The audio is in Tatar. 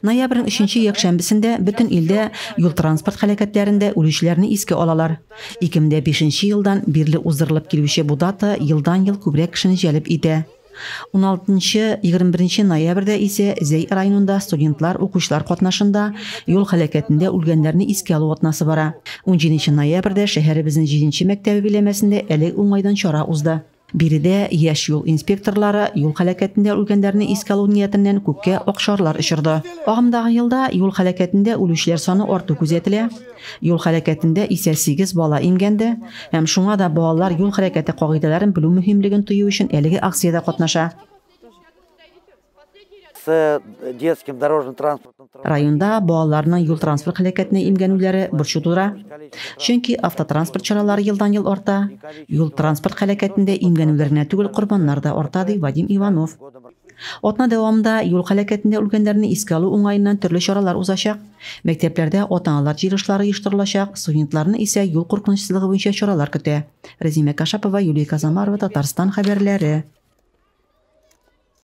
Ноябрьнең өченче якшәмбесендә бөтен илдә юл-транспорт һәлакәтләрендә үлүчеләрне искә алалар. 2005 елдан бирле уздырылып килүче бу дата елдан-ел күбрәк кешене җәлеп итә. 16-21 ноябрьдә исә Зәй районында студентлар, укучылар катнашында юл һәлакәтендә үлгәннәрне искә алу атнасы бара. 17 ноябрьдә шәһәребезнең җиденче мәктәбе биләмәсендә әлеге уңайдан чара узды. Биредә яшь юл инспекторлары юл һәлакәтендә үлгәннәрне искә алу ниятеннән күккә ак шарлар очырды. Агымдагы елда юл һәлакәтендә үлүчеләр саны арту күзәтелә. Юл һәлакәтендә исә сигез бала имгәнде һәм шуңа да балалар юл хәрәкәте кагыйдәләрен белү мөһимлеген тою өчен әлеге акциядә катнаша. Районда балаларның юл-транспорт һәлакәтенә имгәнүләре борчу тудыра. Чөнки автотранспорт чаралары елдан-ел арта. Юл-транспорт һәлакәтендә имгәнүләр генә түгел, корбаннар да арта, ди Вадим Иванов. Атна дәвамында юл һәлакәтендә үлгәннәрне искә алу уңаеннан төрле чаралар узачак. Мәктәпләрдә ата-аналар җыелышлары оештырылачак, студентларны исә юл куркынычсызлыгы буенча чаралар көтә. Рәзимә Кашапова, Юлия Казамарова, Татарстан хәбәрләре.